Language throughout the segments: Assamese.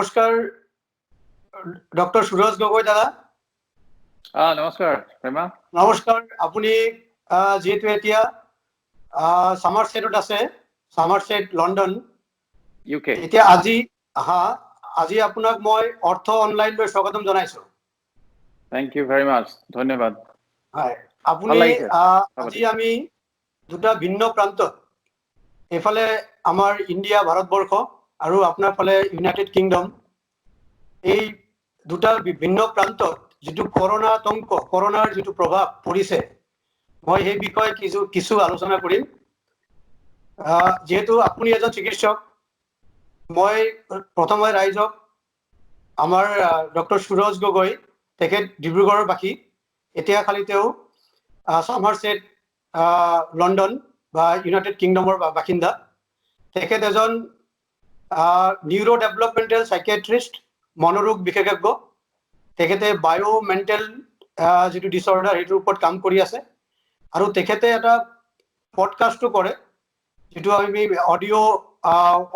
নমস্কাৰ ডক্টৰ সুৰজ গগৈ দাদা। নমস্কাৰ প্ৰেমা। নমস্কাৰ। আপুনি যিহেতু এতিয়া ছামাৰছেটত আছে, ছামাৰছেট লণ্ডন, ইউকে। এতিয়া আজি আজি আপোনাক মই অৰ্থ অনলাইনলৈ স্বাগতম জনাইছো। Thank you very much, ধন্যবাদ। হয়, আপুনি আজি আমি দুটা ভিন্ন প্ৰান্তত, এইফালে আমাৰ ইণ্ডিয়া ভাৰতবৰ্ষ আৰু আপোনাৰ ফালে ইউনাইটেড কিংডম, এই দুটা ভিন্ন প্ৰান্তত যিটো কৰোণা আতংক, কৰোণাৰ যিটো প্ৰভাৱ পৰিছে, মই সেই বিষয়ে কিছু কিছু আলোচনা কৰিম। যিহেতু আপুনি এজন চিকিৎসক, মই প্ৰথমে ৰাইজক আমাৰ ডক্টৰ সুৰজ গগৈ, তেখেত ডিব্ৰুগড়ৰ বাসী, এতিয়া খালি তেওঁ ছামাৰছেট লণ্ডন বা ইউনাইটেড কিংডমৰ বাসিন্দা। তেখেত এজন নিউৰ' ডেভেলপমেণ্টেল চাইকেট্ৰিষ্ট, মনোৰোগ বিশেষজ্ঞ। তেখেতে বায়' মেণ্টেল যিটো ডিচঅৰ্ডাৰ, সেইটোৰ ওপৰত কাম কৰি আছে আৰু তেখেতে এটা পডকাষ্টো কৰে, যিটো আমি অডিঅ'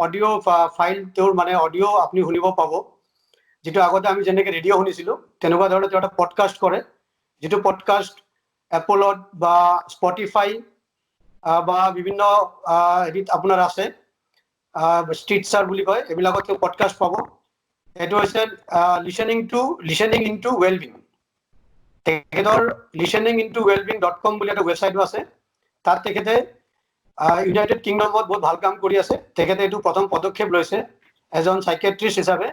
অডিঅ' ফাইল, তেওঁৰ মানে অডিঅ' আপুনি শুনিব পাব, যিটো আগতে আমি যেনেকৈ ৰেডিঅ' শুনিছিলোঁ, তেনেকুৱা ধৰণৰ তেওঁ এটা পডকাষ্ট কৰে, যিটো পডকাষ্ট এপলত বা স্পটিফাই বা বিভিন্ন হেৰিত আপোনাৰ আছে, ষ্টিটচাৰ বুলি কয়, এইবিলাকত তেওঁ পডকাষ্ট পাব। সেইটো হৈছে listening into wellbeing. তেখেতৰ listeningintowellbeing.com বুলি এটা ৱেবছাইটো আছে। তাত তেখেতে ইউনাইটেড কিংডমত বহুত ভাল কাম কৰি আছে। তেখেতে এইটো প্ৰথম পদক্ষেপ লৈছে এজন চাইকেট্ৰিষ্ট হিচাপে।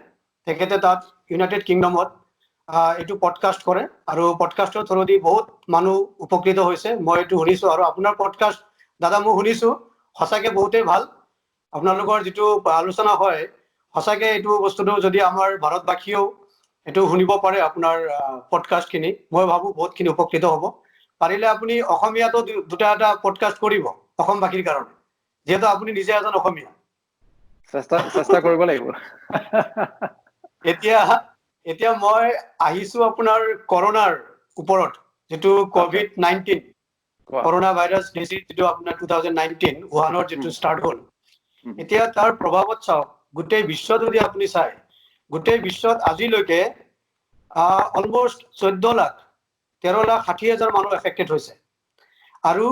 তেখেতে তাত ইউনাইটেড কিংডমত এইটো পডকাষ্ট কৰে আৰু পডকাষ্টৰ থ্ৰুদি বহুত মানুহ উপকৃত হৈছে, মই এইটো শুনিছোঁ। আৰু আপোনাৰ পডকাষ্ট দাদা মই শুনিছোঁ, সঁচাকে বহুতেই ভাল। আপোনালোকৰ যিটো আলোচনা হয়, সঁচাকে এইটো বস্তুটো যদি আমাৰ ভাৰতবাসীয়েও এইটো শুনিব পাৰে আপোনাৰ পডকাষ্টখিনি, মই ভাবো বহুতখিনি উপকৃত হ'ব। পাৰিলে আপুনি অসমীয়াতো দুটা এটা পডকাষ্ট কৰিব অসমবাসীৰ কাৰণে, যিহেতু আপুনি নিজে এজন অসমীয়া। চেষ্টা কৰিব লাগিব। এতিয়া মই আহিছো আপোনাৰ কৰোণাৰ ওপৰত, যিটো কভিড-19, কৰোণা ভাইৰাছ ডিজিজ, যিটো আপোনাৰ 2019 wuhanত যিটো ষ্টাৰ্ট হ'ল। এতিয়া তাৰ প্ৰভাৱত চাওক, গোটেই বিশ্বত যদি আপুনি চায়, গোটেই বিশ্বত আজিলৈকে অলমষ্ট 14 লাখ, 13 লাখ 60 হাজাৰ মানুহ এফেক্টেড হৈছে আৰু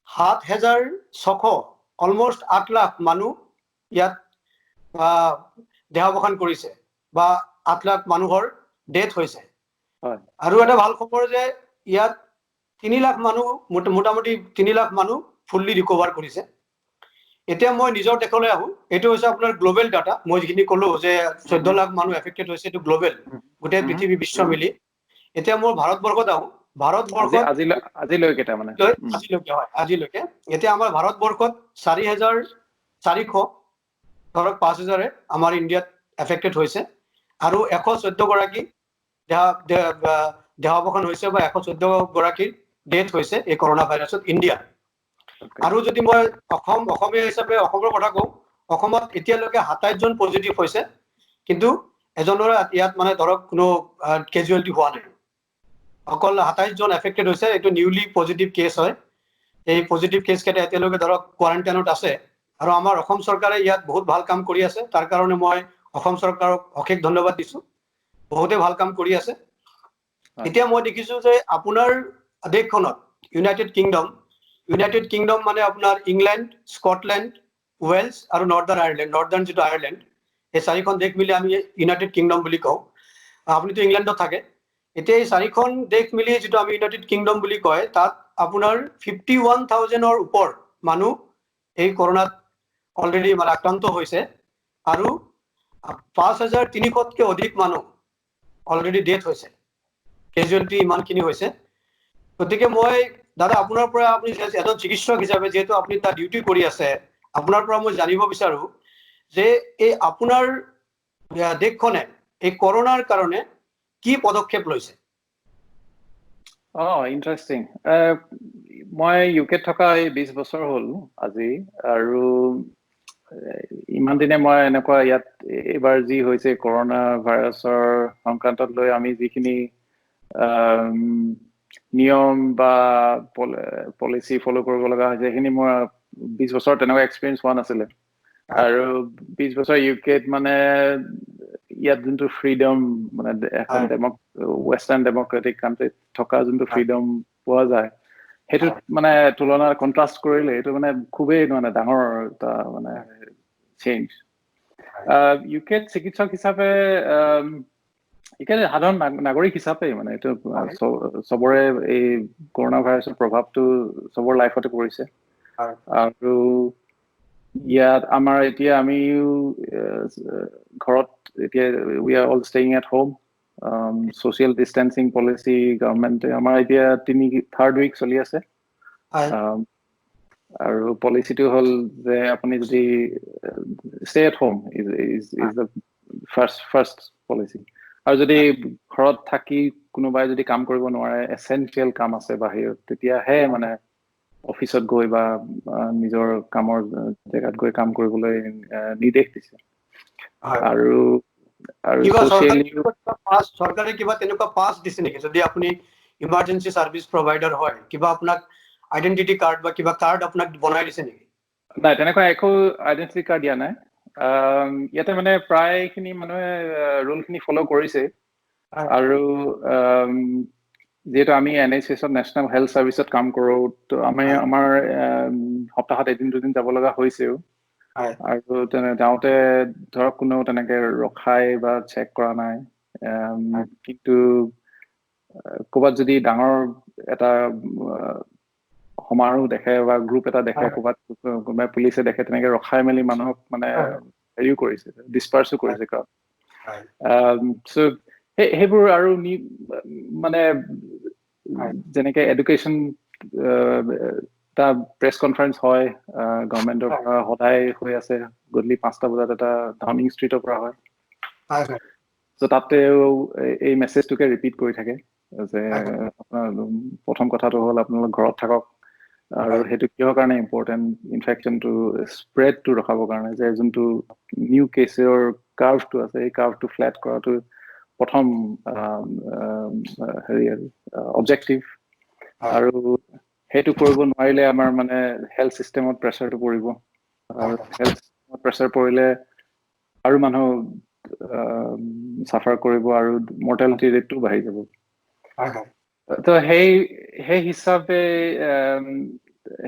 7600, অলমষ্ট 8 লাখ মানুহ ইয়াত দেহাৱসান কৰিছে বা 8 লাখ মানুহৰ ডেথ হৈছে। আৰু এটা ভাল খবৰ যে ইয়াত 3 লাখ মানুহ, মোটামুটি 3 লাখ মানুহ ফুল্লি ৰিকভাৰ কৰিছে। এতিয়া মই নিজৰ দেশলৈ আহো। এইটো হৈছে আপোনাৰ গ্ল'বেল ডাটা। মই যিখিনি ক'লো যে 14 লাখ মানুহ এফেক্টেড হৈছে, এইটো গ্ল'বেল, গোটেই পৃথিৱী বিশ্ব মিলি। এতিয়া মই ভাৰতবৰ্ষত আহো। ভাৰতবৰ্ষত আজিলৈকে তাৰমানে। আজিলৈকে, হয়, আজিলৈকে। এতিয়া আমাৰ ভাৰতবৰ্ষত 4400, ধৰক 5000ে আমাৰ ইণ্ডিয়াত এফেক্টেড হৈছে আৰু 114 গৰাকী দেহাৱসান হৈছে বা 114 গৰাকীৰ ডেথ হৈছে এই কৰোণা ভাইৰাছত ইণ্ডিয়াত। আৰু যদি মই অসমীয়া হিচাপে অসমৰ কথা কওঁ, অসমত এতিয়ালৈকে 27 জন পজিটিভ হৈছে, কিন্তু এজনৰ ইয়াত মানে ধৰক কোনো কেজুৱেলিটি হোৱা নাই। অকল 27 জন এফেক্টেড হৈছে। এইটো নিউলি পজিটিভ কেছ হয়। এই পজিটিভ কেছ কেইটা এতিয়ালৈকে ধৰক কোৱাৰেণ্টাইনত আছে আৰু আমাৰ অসম চৰকাৰে ইয়াত বহুত ভাল কাম কৰি আছে। তাৰ কাৰণে মই অসম চৰকাৰক অশেষ ধন্যবাদ দিছো। বহুতে ভাল কাম কৰি আছে। এতিয়া মই দেখিছো যে আপোনাৰ দেশখনত ইউনাইটেড কিংডম, ইউনাইটেড কিংডম মানে আপোনাৰ ইংলেণ্ড, স্কটলেণ্ড, ৱেলছ আৰু নৰ্দাৰ্ণ আয়াৰলেণ্ড, নৰ্দাৰ্ণ যিটো আয়াৰলেণ্ড, এই চাৰিখন দেশ মিলি আমি ইউনাইটেড কিংডম বুলি কওঁ। আপুনিতো ইংলেণ্ডত থাকে। এতিয়া এই চাৰিখন দেশ মিলি যিটো আমি ইউনাইটেড কিংডম বুলি কয়, তাত আপোনাৰ 51,000ৰ ওপৰ মানুহ এই কৰোণাত অলৰেডি মানে আক্ৰান্ত হৈছে আৰু 5300তকৈ অধিক মানুহ অলৰেডি ডেথ হৈছে। কেজুৱেলিটি ইমানখিনি হৈছে। গতিকে মই দাদা আপোনাৰ পৰা, আপুনি এজন চিকিৎসক হিচাপে যিহেতু আপুনি তাত ডিউটি কৰি আছে, আপোনাৰ পৰা মই জানিব বিচাৰো যে এই আপোনাৰ দেশখনে এই কৰোণাৰ কাৰণে কি পদক্ষেপ লৈছে? অ, ইণ্টাৰেষ্টিং। মই ইউকেত থকা এই 20 বছৰ হ'ল আজি আৰু ইমান দিনে মই এনেকুৱা ইয়াত এইবাৰ যি হৈছে কৰোণা ভাইৰাছৰ সংক্ৰান্তত লৈ আমি যিখিনি নিয়ম বা পলিচি ফ'ল' কৰিব লগা হৈছে, সেইখিনি মই 20 বছৰ তেনেকুৱা এক্সপিৰিয়েঞ্চ হোৱা নাছিলে। আৰু 20 বছৰ ইউকেত মানে ইয়াত যোনটো ফ্ৰীডম, মানে এখন ৱেষ্টাৰ্ণ ডেমক্ৰেটিক কাণ্ট্ৰিত থকা যোনটো ফ্ৰীডম পোৱা যায়, সেইটোত মানে তুলনা কণ্ট্ৰাষ্ট কৰিলে এইটো মানে খুবেই মানে ডাঙৰ এটা মানে চেঞ্জ। ইউকেত চিকিৎসক হিচাপে, ইউকেত সাধাৰণ নাগৰিক হিচাপে, মানে এইটো চবৰে এই কৰোণা ভাইৰাছৰ প্ৰভাৱটো চবৰ লাইফতে পৰিছে। আৰু ইয়াত আমাৰ এতিয়া আমিও ঘৰত এতিয়া we are all staying at home, social distancing policy গভৰ্ণমেণ্টে আমাৰ এতিয়া থাৰ্ড উইক চলি আছে। আৰু পলিচিটো হ'ল যে আপুনি যদি stay at home is the first policy, আৰু যদি ঘৰত থাকি কোনোবাই যদি কাম কৰিব নোৱাৰে, এচেঞ্চিয়েল কাম আছে বাহিৰত, তেতিয়াহে মানে অফিচত গৈ বা নিজৰ কামৰ জেগাত গৈ কাম কৰিবলৈ নিৰ্দেশ দিছে। আৰু আৰু চৰকাৰে কিবা তেনেকুৱা পাছ দিছে নেকি, যদি আপুনি ইমাৰ্জেঞ্চি চাৰ্ভিচ প্ৰভাইডাৰ হয়, কিবা আপোনাক আইডেণ্টিটি কাৰ্ড বা কিবা কাৰ্ড আপোনাক বনাই দিছে নেকি? নাই, তেনেকুৱা একো আইডেণ্টিটি কাৰ্ড দিয়া নাই। ইয়াতে মানে প্ৰায়খিনি মানুহে ৰুলখিনি ফ'ল' কৰিছে। আৰু যিহেতু আমি এন এইচ এছত, নেশ্যনেল হেল্থ ছাৰ্ভিচত কাম কৰোঁ, ত আমি আমাৰ সপ্তাহত এদিন দুদিন যাব লগা হৈছেও। আৰু তেনে যাওঁতে ধৰক কোনেও তেনেকে ৰখাই বা চেক কৰা নাই। কিন্তু ক'ৰবাত যদি ডাঙৰ এটা সমাৰোহ দেখে বা গ্ৰুপ এটা দেখে, ক'ৰবাত কোনোবাই পুলিচে দেখে, তেনেকে ৰখাই মেলি মানুহক মানে হেৰিও কৰিছে, ডিছপাৰ্চো কৰিছে। চ' সেইবোৰ আৰু মানে যেনেকে এডুকেশ্যন এটা প্ৰেছ কনফাৰেঞ্চ হয় গভৰ্ণমেণ্টৰ পৰা, সদায় হৈ আছে, গধূলি 5টা বজাত এটা ডাউনিং ষ্ট্ৰীটৰ পৰা হয়। চ' তাতেও এই মেছেজটোকে ৰিপিট কৰি থাকে যে আপোনাৰ প্ৰথম কথাটো হ'ল আপোনালোক ঘৰত থাকক। আৰু সেইটো কিহৰ কাৰণে ইম্পৰ্টেণ্ট? ইনফেকশ্যনটো স্প্ৰেডটো ৰখাবৰ কাৰণে, যে যোনটো নিউ কেছৰ কাৰ্ভটো আছে, এই কাৰ্ভটো ফ্লেট কৰাটো প্ৰথম হেৰি আৰু অবজেক্টিভ। আৰু সেইটো কৰিব নোৱাৰিলে আমাৰ মানে হেল্থ চিষ্টেমত প্ৰেচাৰটো পৰিব, আৰু হেল্থ চিষ্টেমত প্ৰেচাৰ পৰিলে আৰু মানুহ চাফাৰ কৰিব আৰু মৰ্টেলিটি ৰেটটো বাঢ়ি যাব। তো সেই হিচাপে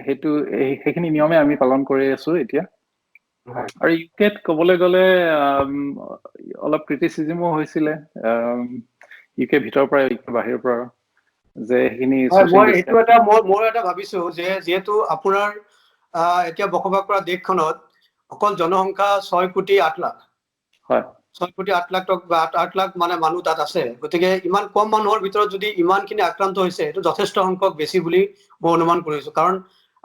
সেইখিনি নিয়মে আমি পালন কৰি আছো এতিয়া। আৰু ইউকেত ক'বলৈ গ'লে অলপ ক্ৰিটিচিজিমো হৈছিলে ইউকে ভিতৰৰ পৰা, ইউকে বাহিৰৰ পৰা, যে সেইখিনি মই সেইটো এটা মই এটা ভাবিছো যে যিহেতু আপোনাৰ এতিয়া বসবাস কৰা দেশখনত অকল জনসংখ্যা 6 কোটি 8 লাখ, 6 কোটি 8 লাখ বা 8 লাখ মানে মানুহ তাত আছে, গতিকে ইমান কম মানুহৰ ভিতৰত যদি ইমানখিনি আক্ৰান্ত হৈছে, এইটো যথেষ্ট সংখ্যক বেছি বুলি মই অনুমান কৰিছো। কাৰণ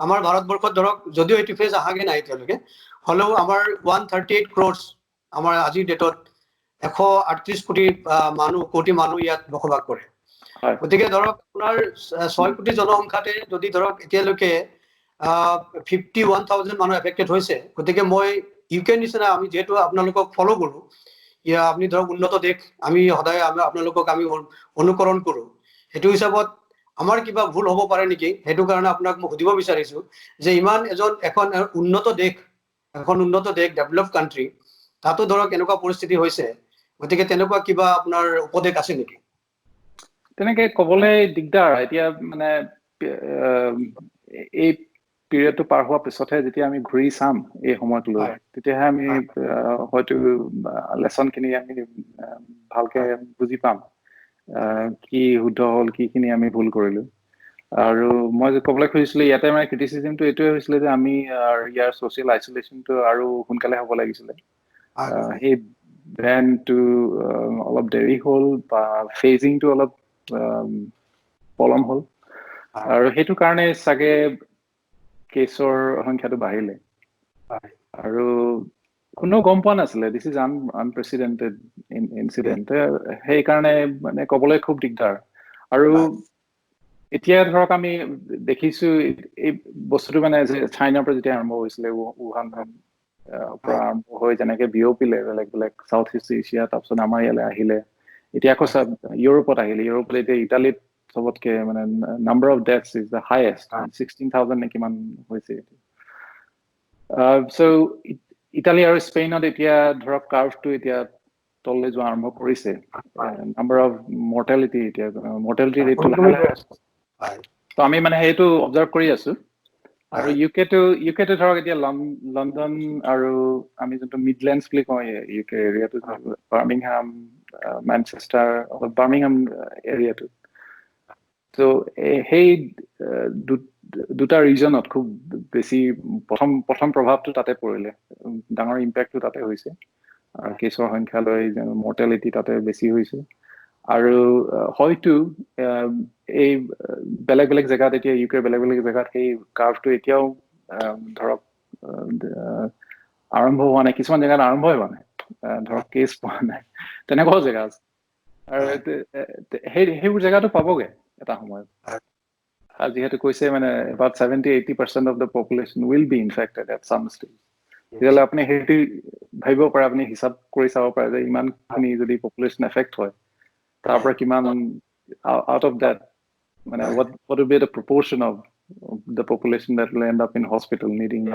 আমাৰ ভাৰতবৰ্ষত ধৰক যদিও এইটো ফেজ অহাগে নাই এতিয়ালৈকে, হ'লেও আমাৰ 138 ক্ৰ'ৰ্ছ, আমাৰ আজিৰ ডেটত 138 কোটি মানুহ, কোটি মানুহ ইয়াত বসবাস কৰে। গতিকে ধৰক আপোনাৰ 6 কোটি জনসংখ্যাতে যদি ধৰক এতিয়ালৈকে 51,000 মানুহ এফেক্টেড হৈছে, গতিকে মই ইউকে নিচিনা আমি যিহেতু আপোনালোকক ফ'ল' কৰোঁ, আপুনি ধৰক উন্নত দেশ, আমি সদায় আমি আপোনালোকক আমি অনুকৰণ কৰোঁ, সেইটো হিচাপত আমাৰ কিবা ভুল হ'ব পাৰে নেকি, সেইটো কাৰণে আপোনাক মই সুধিব বিচাৰিছো যে ইমান এখন উন্নত দেশ, এখন উন্নত দেশ, ডেভেলপ কাণ্ট্ৰি, তাতো ধৰক এনেকুৱা পৰিস্থিতি হৈছে, গতিকে তেনেকুৱা কিবা আপোনাৰ উপদেশ আছে নেকি? তেনেকে কবলৈ দিগদাৰ। এতিয়া মানে এই পিৰিয়ডটো পাৰ হোৱাৰ পিছতহে যেতিয়া আমি ঘূৰি চাম এই সময়টোলৈ, তেতিয়াহে আমি হয়তো লেচনখিনি আমি ভালকে বুজি পাম, কি শুদ্ধ হ'ল, কিখিনি আমি ভুল কৰিলো। আৰু মই যে ক'বলৈ খুজিছিলো, ইয়াতে মানে ক্ৰিটিচিজিমটো এইটোৱে হৈছিলে যে আমি ইয়াৰ ছ'চিয়েল আইচলেশ্যনটো আৰু সোনকালে হ'ব লাগিছিলে। সেই বেনটো অলপ দেৰি হ'ল বা ফেজিংটো অলপ পলম হ'ল, আৰু সেইটো কাৰণে চাগে কেছৰ সংখ্যাটো বাঢ়িলে। আৰু কোনেও গম পোৱা নাছিলে, this is unprecedented incident, সেইকাৰণে মানে ক'বলৈ খুব দিগদাৰ। আৰু এতিয়া ধৰক আমি দেখিছো এই বস্তুটো মানে চাইনাৰ পৰা যেতিয়া আৰম্ভ হৈছিলে, উহান পৰা আৰম্ভ হৈ যেনেকে বিয়পিলে বেলেগ বেলেগ চাউথ ইষ্ট এছিয়া, তাৰপিছত আমাৰ ইয়ালৈ আহিলে, এতিয়া আকৌ ইউৰোপত আহিলে। ইউৰোপত এতিয়া ইটালীত চবতকে মানে number of deaths is the highest, 16,000 নে কিমান হৈছে। চ' ইটালী আৰু স্পেইনত এতিয়া ধৰক কাৰ্ভটো এতিয়া তললৈ যোৱা আৰম্ভ কৰিছে। নাম্বাৰ অফ মৰ্টেলিটি, এতিয়া মৰ্টেলিটি ৰেটটো লাহে লাহে, ত আমি মানে সেইটো অবজাৰ্ভ কৰি আছো। আৰু ইউকেটো ধৰক এতিয়া লণ্ডন আৰু আমি যোনটো মিডলেণ্ডছ বুলি কওঁ, ইউকে এৰিয়াটো, বাৰ্মিংহাম, মেনচেষ্টাৰ, বাৰ্মিংহাম এৰিয়াটো, ত' সেই দুটা ৰিজনত খুব বেছি প্ৰথম প্ৰথম প্ৰভাৱটো তাতে পৰিলে, ডাঙৰ ইম্পেক্টটো তাতে হৈছে আৰু কেছৰ সংখ্যা লৈ মৰ্টেলিটি তাতে বেছি হৈছে। আৰু হয়তো এই বেলেগ বেলেগ জেগাত, এতিয়া ইউকেৰ বেলেগ বেলেগ জেগাত সেই কাৰ্ভটো এতিয়াও ধৰক আৰম্ভ হোৱা নাই, কিছুমান জেগাত আৰম্ভই হোৱা নাই, ধৰক কেছ পোৱা নাই, তেনেকুৱাও জেগা আছে। আৰু সেইবোৰ জেগাটো পাবগে এটা সময়ত, যিহেতু কৈছে মানে about 70-80% of the population will be infected at some stage। তেতিয়াহ'লে আপুনি সেইটো ভাবিব পাৰে, আপুনি হিচাপ কৰি চাব পাৰে যে ইমানখিনি যদি পপুলেশ্যন এফেক্ট হয়, তাৰ পৰা কিমান আউট অফ that মানে what will be the proportion of the population that will end up in hospital needing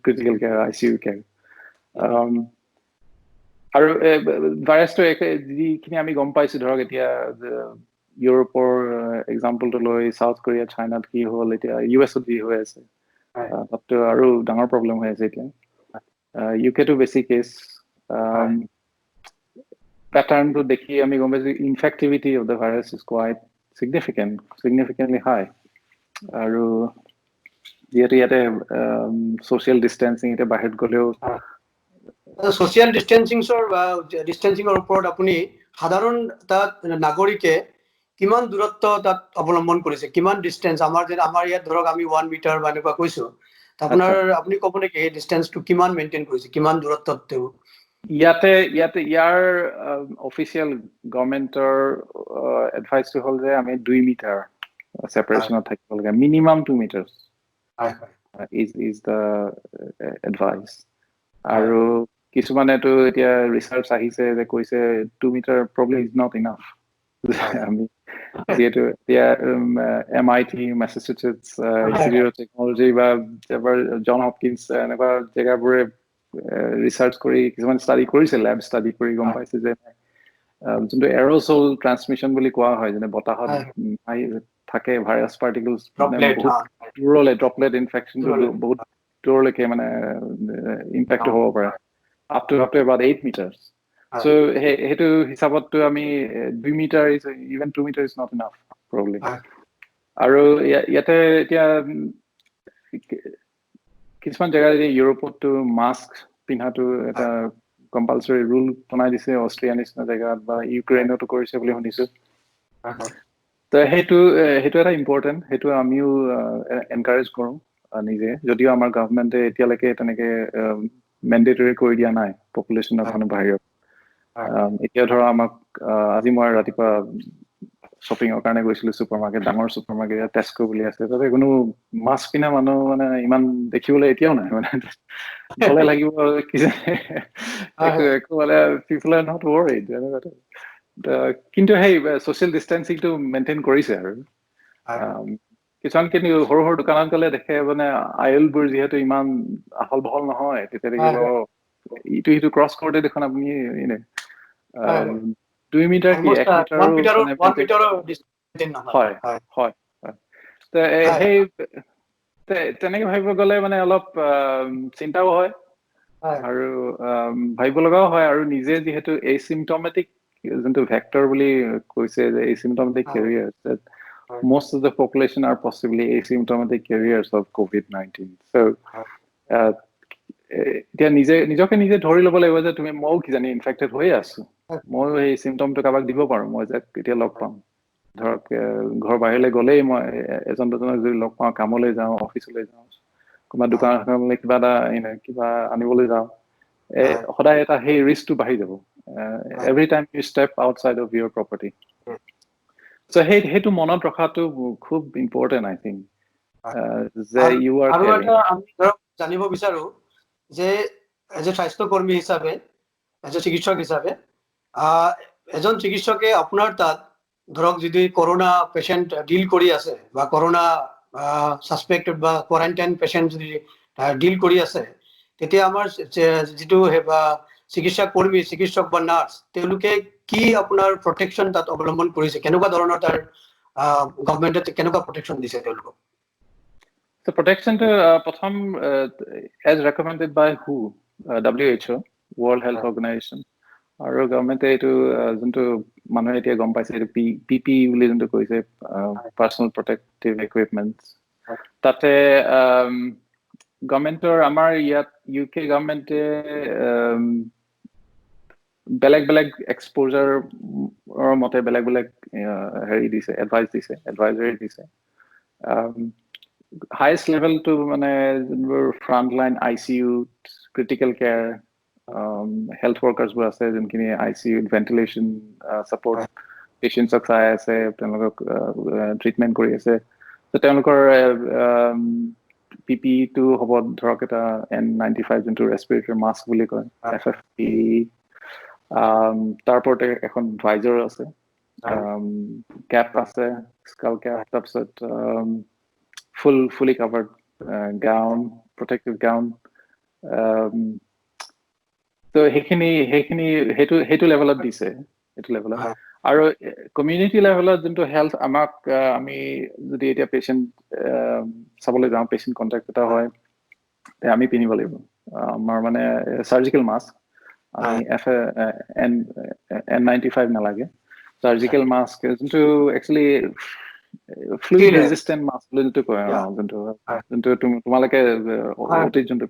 critical care, ICU care। আৰু ভাইৰাছটো যিখিনি আমি গম পাইছো, ধৰক এতিয়া ইউৰোপৰ এক্সাম্পলটো লৈ, চাউথ কোৰিয়া, চাইনাত কি হ'ল, এতিয়া ইউ এছত যি হৈ আছে, তাততো আৰু ডাঙৰ প্ৰব্লেম হৈ আছে। এতিয়া ইউকেটো বেছি কেছ পেটাৰ্ণটো দেখি আমি গম পাইছো infectivity of the virus is quite significantly high। আৰু যিহেতু ইয়াতে ছ'চিয়েল ডিষ্টেঞ্চিং, এতিয়া বাহিৰত গ'লেও ছ'চিয়েল ডিষ্টেঞ্চিঙৰ ওপৰত আপুনি সাধাৰণ তাত নাগৰিকে কিমান দূৰত্ব তাত অৱলম্বন কৰিছে, কিমান ডিষ্টেঞ্চ? আমাৰ যে আমাৰ ইয়াত ধৰক আমি 1 মিটাৰ বা এনেকুৱা কৈছো, আপুনি ক'ব নেকি এই ডিষ্টেঞ্চটো কিমান মেইনটেইন কৰিছে, কিমান দূৰত্বত তেওঁ? ইয়াতে ইয়াৰ অফিচিয়েল গভৰ্ণমেণ্টৰ এডভাইচটো হ'ল যে আমি 2 মিটাৰ ছেপাৰেশ্যনত থাকিব লাগে, minimum 2 metres is the advice। আৰু কিছুমানেতো এতিয়া ৰিচাৰ্চ আহিছে যে কৈছে 2 meter probably is not enough। আমি যিহেতু এতিয়া এমআইটি, মেছেচুচেটছ ইনষ্টিটিউট অফ টেকনলজি বা জন হপকিন্স, এনেকুৱা জেগাবোৰে ৰিচাৰ্চ কৰি কিছুমান ষ্টাডি কৰিছে, লেব ষ্টাডি কৰি গম পাইছে যে যোনটো এৰ'চল ট্ৰান্সমিশ্যন বুলি কোৱা হয়, যেনে বতাহত থাকে ভাইৰাছ পাৰ্টিকলছ বহুত দূৰলৈ, ড্ৰপলেট ইনফেকশ্যনটো বহুত দূৰলৈকে মানে ইম্পেক্ট হ'ব পাৰে, up to about 8 meters। So সেইটো হিচাপততো আমি 2 meter is even 2 meter is not enough probably। আৰু ইয়াতে এতিয়া কিছুমান জেগাত, এতিয়া ইউৰোপততো মাস্ক পিন্ধাটো এটা কম্পালচৰি ৰুল বনাই দিছে, অষ্ট্ৰিয়া নিচিনা জেগাত বা ইউক্ৰেইনতো কৰিছে বুলি শুনিছো। ত সেইটো এটা ইম্পৰ্টেণ্ট, সেইটো আমিও এনকাৰেজ কৰোঁ নিজে, যদিও আমাৰ গভমেণ্টে এতিয়ালৈকে তেনেকে মেণ্ডেটৰী কৰি দিয়া নাই পপুলেশ্যনৰ মানে বাহিৰত। এতিয়া ধৰা আমাক আজি মই ৰাতিপুৱা শ্বপিঙৰ কাৰণে গৈছিলো ছুপাৰ মাৰ্কেট, ডাঙৰ ছুপাৰ মাৰ্কেট টেস্কো বুলি আছে, তাতে কোনো মাস্ক পিন্ধা মানুহ মানে ইমান দেখিবলৈ এতিয়াও নাই। মানে গ'লে লাগিব একো একো মানে people are not worried তেনেকুৱা। কিন্তু সেই ছ'চিয়েল ডিষ্টেঞ্চিংটো মেইনটেইন কৰিছে। আৰু কিছুমান কিন্তু সৰু সৰু দোকানত গ'লে দেখে মানে আইলবোৰ যিহেতু ইমান আহল বহল নহয়, তেতিয়া দেখিব ইটো সিটো ক্ৰছ কৰোঁতে দেখোন আপুনি 2 মিটাৰ কি 1 মিটাৰো। হয় হয়, সেই তেনেকে ভাবিব গ'লে মানে অলপ চিন্তাও হয় আৰু ভাবিব লগাও হয়। আৰু নিজে যিহেতু এচিমটমেটিক যোনটো ভেক্টৰ বুলি কৈছে যে asymptomatic carriers, most of the population are possibly asymptomatic carriers of COVID-19। So এতিয়া নিজে নিজকে নিজে ধৰি ল'ব লাগিব যে তুমি ময়ো কিজানি ইনফেক্টেড হৈয়ে আছো, ময়ো সেই চিমটমটো কাৰোবাক দিব পাৰো। মই যাক এতিয়া লগ পাম, ধৰক ঘৰৰ বাহিৰলৈ গ'লেই মই এজন দুজনক যদি লগ পাওঁ, কামলৈ যাওঁ, অফিচলৈ যাওঁ, কোনোবা দোকান এখনলৈ কিবা এটা কিবা আনিবলৈ যাওঁ, সদায় এটা সেই ৰিস্কটো বাঢ়ি যাব every time you step outside of your property। So সেইটো মনত ৰখাটো খুব ইম্পৰ্টেণ্ট আই থিংক যে ইউ আৰ আৰু এটা আমি ধৰক জানিব বিচাৰো যে এজ এ স্বাস্থ্যকৰ্মী হিচাপে, এজ এ চিকিৎসক হিচাপে, এজন চিকিৎসকে আপোনাৰ তাত ধৰক যদি কৰোণা পেচেণ্ট ডিল কৰি আছে বা কৰোণা ছাছপেক্টেড বা কোৱাৰেণ্টাইন পেচেণ্ট যদি ডিল কৰি আছে, তেতিয়া আমাৰ যিটো চিকিৎসা কৰ্মী, চিকিৎসক বা নাৰ্ছ, তেওঁলোকে কি আপোনাৰ প্ৰটেকশ্যন তাত অৱলম্বন কৰিছে? কেনেকুৱা ধৰণৰ তাৰ গভমেণ্টে কেনেকুৱা প্ৰটেকশ্যন দিছে তেওঁলোকক? So protection to প্ৰথম as recommended by WHO, WHO, World Health Organization, আৰু গভৰ্ণমেণ্টে এইটো যোনটো মানুহে এতিয়া গম পাইছে, এইটো পি পি বুলি যোনটো কৈছে, পাৰ্চনেল প্ৰটেক্টিভ ইকুইপমেণ্ট, তাতে গভৰ্ণমেণ্টৰ আমাৰ ইয়াত ইউ কে গভৰ্ণমেণ্টে বেলেগ বেলেগ এক্সপ'জাৰৰ মতে বেলেগ বেলেগ হেৰি দিছে, এডভাইচ দিছে, এডভাইজাৰী দিছে। হায়েষ্ট লেভেলটো মানে যোনবোৰ front line ICU, critical care health ৱৰ্কাৰ্ছবোৰ আছে, যোনখিনি I C ইউত ভেণ্টিলেশ্যন ছাপৰ্ট পেচেণ্টছক চাই আছে, তেওঁলোকক ট্ৰিটমেণ্ট কৰি আছে, ত' তেওঁলোকৰ পি পিটো হ'ব ধৰক এটা N95, যোনটো ৰেচপিৰেটৰী মাস্ক বুলি কয়, এফ এফ পি, তাৰ ওপৰতে এখন ভাইজাৰ আছে, কেপ আছে, স্কাল কেপ, তাৰপিছত fully covered gown, protective gown. ত' সেইখিনি সেইটো লেভেলত দিছে, সেইটো লেভেলত। আৰু কমিউনিটি লেভেলত যোনটো হেল্থ আমাক আমি যদি এতিয়া পেচেণ্ট চাবলৈ যাওঁ, পেচেণ্ট কণ্টেক্ট এটা হয়, আমি পিন্ধিব লাগিব আমাৰ মানে চাৰ্জিকেল মাস্ক। আমি এফ এন N95 নালাগে, চাৰ্জিকেল মাস্ক, যোনটো একচুৱেলি ফ্লুইড ৰেজিষ্টেণ্ট মাস্ক বুলি যোনটো কয়, যোনটো তোমালোকে অটিত যোনটো।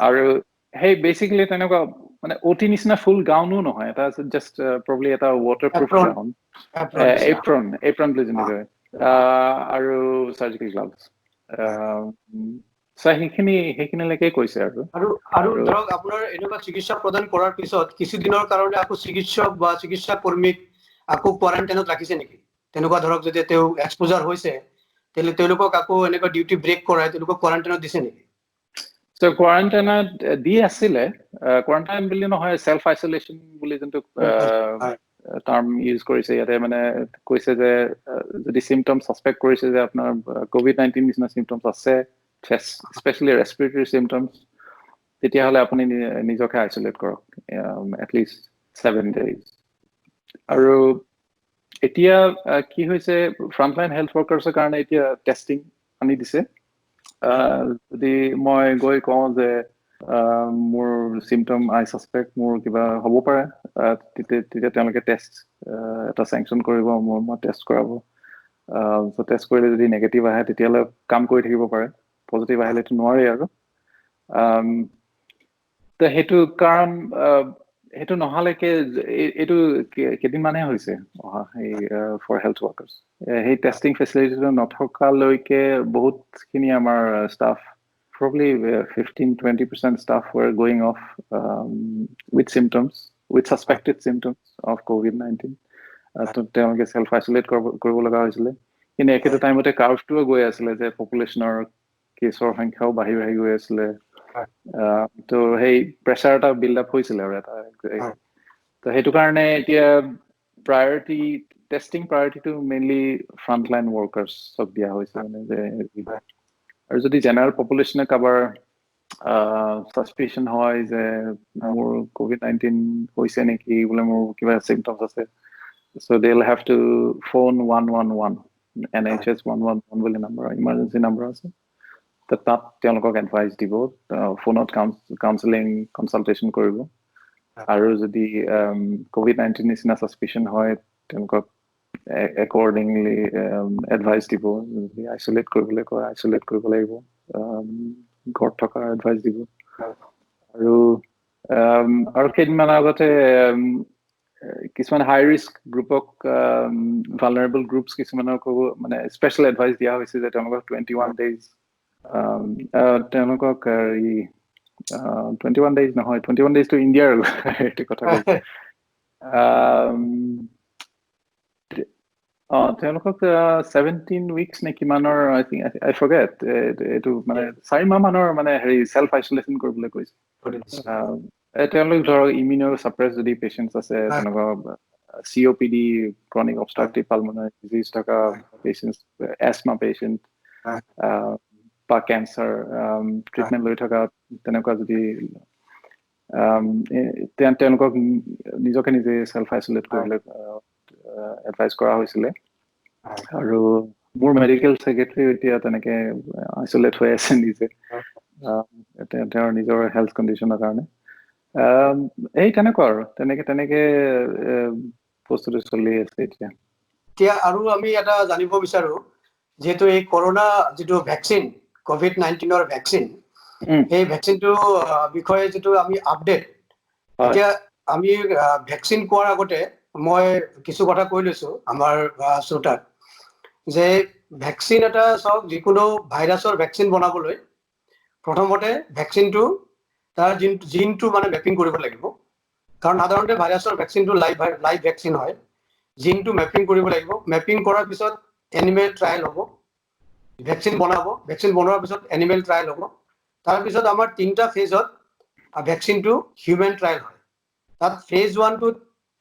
আৰু সেই বেচিকেলি তেনেকুৱা মানে অটি নিচিনা ফুল গাউনো নহয়, এটা জাষ্ট প্ৰবলি এটা ৱাটাৰ প্ৰুফ গাউন, এপ্ৰন বুলি যোনটো কয়, আৰু চাৰ্জিকেল গ্লাভছ। সেইখিনিলৈকে কৈছে। আৰু আৰু ধৰক আপোনাৰ এনেকুৱা চিকিৎসা প্ৰদান কৰাৰ পিছত কিছুদিনৰ কাৰণে আকৌ চিকিৎসক বা চিকিৎসা কৰ্মীক আকৌ কোৱাৰেণ্টাইনত ৰাখিছে নেকি? তেনেকুৱা ধৰক যদি তেওঁ এক্সপ'জাৰ হৈছে, তেতিয়াহ'লে তেওঁলোকক আকৌ এনেকুৱা ডিউটি ব্ৰেক কৰাই তেওঁলোকক কোৱাৰেণ্টাইনত দিছে নেকি? চ' কোৱাৰেণ্টাইনত দি আছিলে, কোৱাৰেণ্টাইন বুলি নহয়, চেল্ফ আইচলেশ্যন বুলি যোনটো টাৰ্ম ইউজ কৰিছে ইয়াতে। মানে কৈছে যে যদি চিমটম ছাছপেক্ট কৰিছে যে আপোনাৰ কভিড-19 নিচিনা চিমটমছ আছে, স্পেচিয়েলি ৰেচপিৰেটৰী চিমটমছ, তেতিয়াহ'লে আপুনি নিজকে আইচলেট কৰক এটলিষ্ট 7 ডেইজ। আৰু এতিয়া কি হৈছে, ফ্ৰণ্টলাইন হেল্থ ৱৰ্কাৰ্ছৰ কাৰণে এতিয়া টেষ্টিং আনি দিছে। যদি মই গৈ কওঁ যে মোৰ চিমটম, আই ছাছপেক্ট মোৰ কিবা হ'ব পাৰে, তেতিয়া তেওঁলোকে টেষ্ট এটা চেংচন কৰিব, মই টেষ্ট কৰাব। টেষ্ট কৰিলে যদি নেগেটিভ আহে, তেতিয়াহ'লে কাম কৰি থাকিব পাৰে। পজিটিভ আহিলেতো নোৱাৰি। আৰু সেইটো কাৰণ সেইটো নহালৈকে, এইটো কেইদিনমানহে হৈছে অহা সেই ফৰ হেল্থ ৱৰ্কাৰ্ছ, সেই টেষ্টিং ফেচিলিটিটো নথকালৈকে বহুতখিনি আমাৰ staff, probably 15-20% staff were going off with symptoms, with suspected symptoms of COVID-19. তেওঁলোকে চেল্ফ আইচলেট কৰিব লগা হৈছিলে। কিন্তু একেটা টাইমতে কাৰ্ভটোও গৈ আছিলে যে পপুলেশ্যনৰ কেছৰ সংখ্যাও বাঢ়ি বাঢ়ি গৈ আছিলে। ত' সেই প্ৰেচাৰ এটা বিল্ড আপ হৈছিলে। আৰু এটা ত' সেইটো কাৰণে এতিয়া প্ৰায়ৰিটি, টেষ্টিং প্ৰায়ৰিটিটো মেইনলি ফ্ৰণ্টলাইন ৱৰ্কাৰ্ছক দিয়া হৈছে। মানে যে আৰু যদি জেনেৰেল পপুলেশ্যনে কাৰোবাৰ ছাছপিচিয়ন হয় যে মোৰ কভিড-19 হৈছে নেকি বোলে, মোৰ কিবা চিমটমছ আছে, so they will have to phone 111, NHS 111 বুলি নাম্বাৰ, ইমাৰ্জেঞ্চি নাম্বাৰ আছে। তাত তেওঁলোকক এডভাইচ দিব, ফোনত কাউন্সিলিং, কনচালটেশ্যন কৰিব। আৰু যদি কভিড-19 নিচিনা ছাছপিচিয়ন হয়, তেওঁলোকক একৰ্ডিংলি এডভাইচ দিব। যদি আইচলেট কৰিবলৈ কয়, আইচলেট কৰিব লাগিব, ঘৰত থকাৰ এডভাইচ দিব। আৰু কেইদিনমান আগতে কিছুমান হাই ৰিস্ক গ্ৰুপক, ভালনাৰেবল গ্ৰুপছ কিছুমানকো মানে স্পেচিয়েল এডভাইচ দিয়া হৈছে যে তেওঁলোকক 21 ডেইজ, তেওঁলোকক এই 21 ডেইজ নহয়, 21 ডেইজটো ইণ্ডিয়াৰ সেইটো কথা কৈছে। তেওঁলোকক 17 উইকছ নে কিমানৰ, আই থিংক আই ফৰগেট, এইটো মানে 4 মাহ মানৰ মানে হেৰি চেল্ফ আইচলেশ্যন কৰিবলৈ কৈছে। তেওঁলোক ধৰক ইমিউনো ছাপ্ৰেছ যদি পেচেণ্টছ আছে, তেনেকুৱা COPD, chronic obstructive pulmonary disease থকা পেচেণ্টছ, এছমা পেচেণ্ট বা কেঞ্চাৰ ট্ৰিটমেণ্ট লৈ থকা তেনেকুৱা যদি তেওঁলোকক নিজকে নিজে চেল্ফ আইচলেট কৰিবলৈ এডভাইচ কৰা হৈছিলে। আৰু মোৰ মেডিকেল ছেক্ৰেটাৰী এতিয়া তেনেকে আইচলেট হৈ আছে নিজে, তেওঁৰ নিজৰ হেল্থ কণ্ডিশ্যনৰ কাৰণে। এই তেনেকুৱা আৰু তেনেকে তেনেকে বস্তুটো চলি আছে এতিয়া। এতিয়া আৰু আমি এটা জানিব বিচাৰো, যিহেতু এই কৰোণা যিটো ভেকচিন, কভিড-19ৰ ভেকচিন, সেই ভেকচিনটো বিষয়ে যিটো আমি আপডেট, এতিয়া আমি ভেকচিন কোৱাৰ আগতে মই কিছু কথা কৈ লৈছো আমাৰ শ্ৰোতাক যে ভেকচিন এটা চাওক, যিকোনো ভাইৰাছৰ ভেকচিন বনাবলৈ প্ৰথমতে ভেকচিনটো তাৰ জিনটো মানে মেপিং কৰিব লাগিব। কাৰণ সাধাৰণতে ভাইৰাছৰ ভেকচিনটো লাইভ লাইভ ভেকচিন হয়। জিনটো মেপিং কৰিব লাগিব। মেপিং কৰাৰ পিছত এনিমেল ট্ৰায়েল হ'ব, ভেকচিন বনাব, ভেকচিন বনোৱাৰ পিছত এনিমেল ট্ৰায়েল হ'ব। তাৰপিছত আমাৰ তিনিটা ফেজত ভেকচিনটো হিউমেন ট্ৰায়েল হয়। তাত ফেজ ওৱানটোত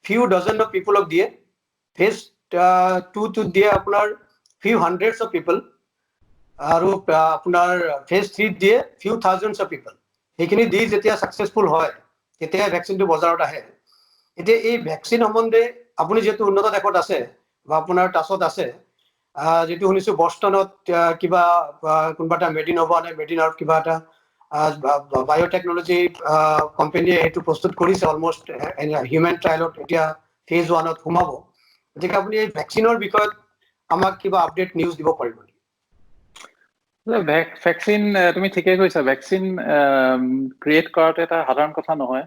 ফিউ ডজন অফ পিপুলক দিয়ে, ফেজ টুটোত দিয়ে আপোনাৰ ফিউ হাণ্ড্ৰেডছ অফ পিপল, আৰু আপোনাৰ ফেজ থ্ৰীত দিয়ে ফিউ থাউজেণ্ডছ অফ পিপল। সেইখিনি দি যেতিয়া ছাকচেছফুল হয়, তেতিয়া ভেকচিনটো বজাৰত আহে। এতিয়া এই ভেকচিন সম্বন্ধে আপুনি যিহেতু উন্নত দেশত আছে বা আপোনাৰ টাচত আছে, যিটো শুনিছো বষ্টনত কিবা কোনোবা এটা মেডিনভা নে মেডিনাৰ কিবা এটা বায়'টেকনলজি কোম্পানীয়ে সেইটো প্ৰস্তুত কৰিছে, অলমষ্ট হিউমেন ট্ৰায়েলত এতিয়া ফেজ ওৱানত সোমাব। গতিকে আপুনি এই ভেকচিনৰ বিষয়ত আমাক কিবা আপডেট নিউজ দিব পাৰিব নেকি? ভেকচিন, তুমি ঠিকেই কৈছা, ভেকচিন ক্ৰিয়েট কৰাটো এটা সাধাৰণ কথা নহয়।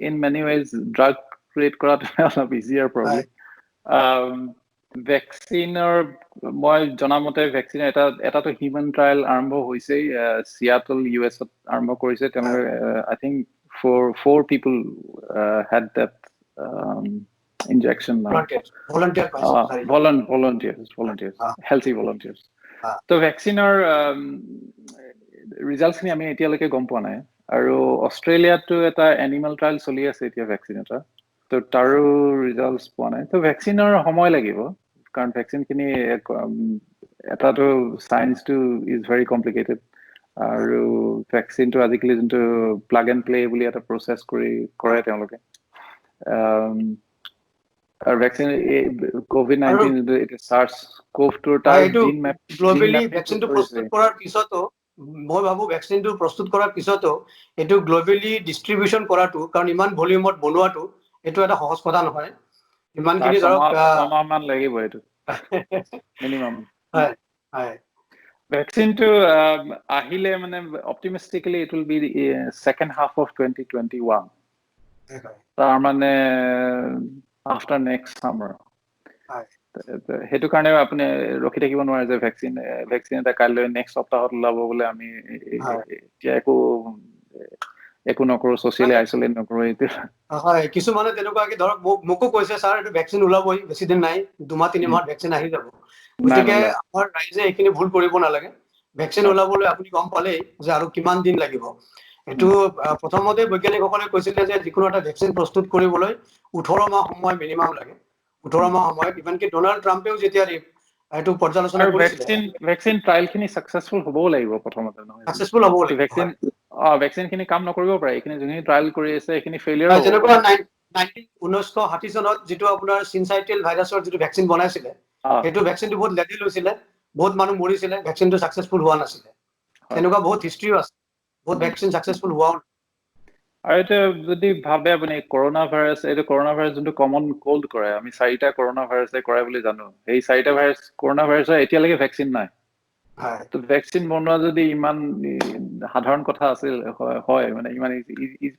In many ways drug create কৰাটো অলপ ইজিয়াৰ প্ৰব্লেম। ভেকচিনৰ মই জনামতে ভেকচিনৰ এটাটো হিউমেন ট্ৰায়েল আৰম্ভ হৈছেই, চিয়াটল ইউ এছত আৰম্ভ কৰিছে তেওঁলোকে। I think four people had that injection. Volunteers, healthy volunteers. তো ভেকচিনৰ ৰিজাল্টখিনি আমি এতিয়ালৈকে গম পোৱা নাই। আৰু অষ্ট্ৰেলিয়াতো এটা এনিমেল ট্ৰায়েল চলি আছে এতিয়া ভেকচিন এটা, তো তাৰো ৰিজাল্টছ পোৱা নাই। তো ভেকচিনৰ সময় লাগিব, কাৰণ ভেকচিনখিনি এটাটো চায়েন্সটো is very complicated, আৰু ভেকচিনটো আজিকালি যোনটো প্লাগ এণ্ড প্লে বুলি এটা প্ৰচেছ কৰি কৰে তেওঁলোকে। আৰু ভেকচিন কভিড-19 যোনটো এতিয়া চাৰ্চ কোভটোৰ তাৰ জিন মেপ গ্ল'বেলি ভেকচিনটো প্ৰস্তুত কৰাৰ পিছতো, মই ভাবো ভেকচিনটো প্ৰস্তুত কৰাৰ পিছতো এইটো গ্ল'বেলি ডিষ্ট্ৰিবিউশ্যন কৰাটো, কাৰণ ইমান ভলিউমত বনোৱাটো এইটো এটা সহজ কথা নহয়। ইমানখিনি ধৰক ছমাহমান লাগিব এইটো মিনিমাম। হয় হয় ভেকচিনটো আহিলে মানে optimistically it will be second half of 2021, তাৰ মানে আফটাৰ নেক্সট ছামাৰ। সেইটো কাৰণে আপুনি ৰখি থাকিব নোৱাৰে যে ভেকচিন এটা কাইলৈ নেক্সট সপ্তাহত ওলাব বোলে, আমি এতিয়া একো নকৰো, ছচিয়েলি আইচলেট নকৰো এইটো। হয়, কিছুমানে তেনেকুৱাকে ধৰক মোকো কৈছে, ছাৰ এইটো ভেকচিন ওলাবই, বেছি দিন নাই, 2 মাহ 3 মাহত ভেকচিন আহি যাব। গতিকে আমাৰ ৰাইজে এইখিনি ভুল কৰিব নালাগে। ভেকচিন ওলাবলৈ আপুনি গম পালেই যে আৰু কিমান দিন লাগিব। এইটো প্ৰথমতে বৈজ্ঞানিকসকলে কৈছিলে যে যিকোনো এটা ভেকচিন প্ৰস্তুত কৰিবলৈ 18 মাহ সময় মিনিমাম লাগে, 18 মাহ সময়। ইমানকি ডনাল্ড ট্ৰাম্পেও যেতিয়া এইটো পৰ্যালোচনা কৰিছিলে, ভেকচিন ট্ৰায়েল খিনি ছাকচেছফুল হ'বও লাগিব প্ৰথমতে, নহয়? ছাকচেছফুল হ'ব লাগিব। ভেকচিন খিনি কাম নকৰিব পাৰে। এইখিনি যোনখিনি ট্ৰায়েল কৰি আছে, এইখিনি ফেইলিয়াৰ। যেনেকুৱা 1960 চনত যিটো আপোনাৰ চিনচাইটেল ভাইৰাছৰ যিটো ভেকচিন বনাইছিলে, সেইটো ভেকচিনটো বহুত লেটেল হৈছিলে, বহুত মানুহ মৰিছিলে, ভেকচিনটো ছাকচেছফুল হোৱা নাছিলে। তেনেকুৱা বহুত হিষ্ট্ৰীও আছে, বহুত ভেকচিন ছাকচেছফুল হোৱাও। আৰু এতিয়া যদি ভাবে আপুনি কৰোণা ভাইৰাছ, এইটো কৰোণা ভাইৰাছ যোনটো কমন কল্ড কৰে, আমি চাৰিটা কৰোণা ভাইৰাছে কৰে বুলি জানো। সেই চাৰিটা ভাইৰাছ, কৰোণা ভাইৰাছৰ এতিয়ালৈকে ভেকচিন নাই। তো ভেকচিন বনোৱা যদি ইমান সাধাৰণ কথা আছিল হয়, মানে ইমান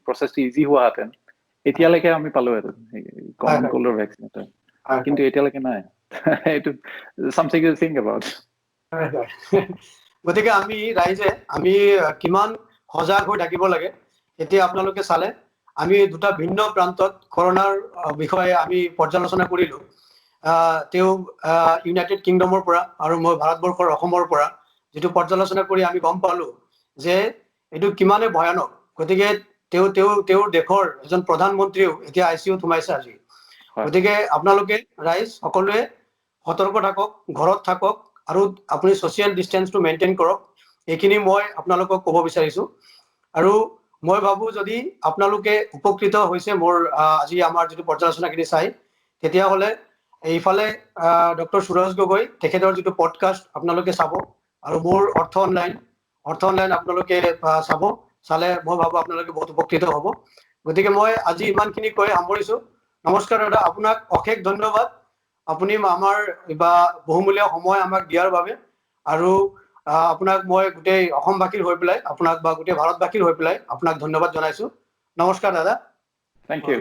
প্ৰচেছটো ইজি হোৱাহেঁতেন, এতিয়ালৈকে আমি পালোহেঁতেন কমন কল্ডৰ ভেকচিন এটা, কিন্তু এতিয়ালৈকে নাই। এইটো চামথিং টু থিংক এবাউট। গতিকে আমি ৰাইজে আমি কিমান সজাগ হৈ থাকিব লাগে। এতিয়া আপোনালোকে চালে, আমি দুটা ভিন্ন প্ৰান্তত কৰোণাৰ বিষয়ে আমি পৰ্যালোচনা কৰিলো। তেওঁ ইউনাইটেড কিংডমৰ পৰা আৰু মই ভাৰতবৰ্ষৰ অসমৰ পৰা যিটো পৰ্যালোচনা কৰি আমি গম পালো যে এইটো কিমানে ভয়ানক। গতিকে তেওঁ তেওঁ তেওঁৰ দেশৰ এজন প্ৰধানমন্ত্ৰীও এতিয়া I C ইউত সোমাইছে আজি। গতিকে আপোনালোকে ৰাইজ সকলোৱে সতৰ্ক থাকক, ঘৰত থাকক আৰু আপুনি ছচিয়েল ডিষ্টেঞ্চটো মেইনটেইন কৰক। এইখিনি মই আপোনালোকক ক'ব বিচাৰিছো। আৰু মই ভাবো যদি আপোনালোকে উপকৃত হৈছে মোৰ আজি আমাৰ যিটো পৰ্যালোচনাখিনি চাই, তেতিয়াহ'লে এইফালে ডক্টৰ সুৰজ গগৈ, তেখেতৰ যিটো পডকাষ্ট আপোনালোকে চাব আৰু মোৰ অৰ্থ অনলাইন আপোনালোকে চাব। চালে মই ভাবো আপোনালোকে বহুত উপকৃত হ'ব। গতিকে মই আজি ইমানখিনি কৈ সামৰিছো। নমস্কাৰ দাদা, আপোনাক অশেষ ধন্যবাদ আপুনি আমাৰ বা বহুমূলীয়া সময় আমাক দিয়াৰ বাবে। আৰু আপোনাক মই গোটেই অসমবাসীৰ হৈ পেলাই আপোনাক বা গোটেই ভাৰতবাসীৰ হৈ পেলাই আপোনাক ধন্যবাদ জনাইছো। নমস্কাৰ দাদা। Thank you.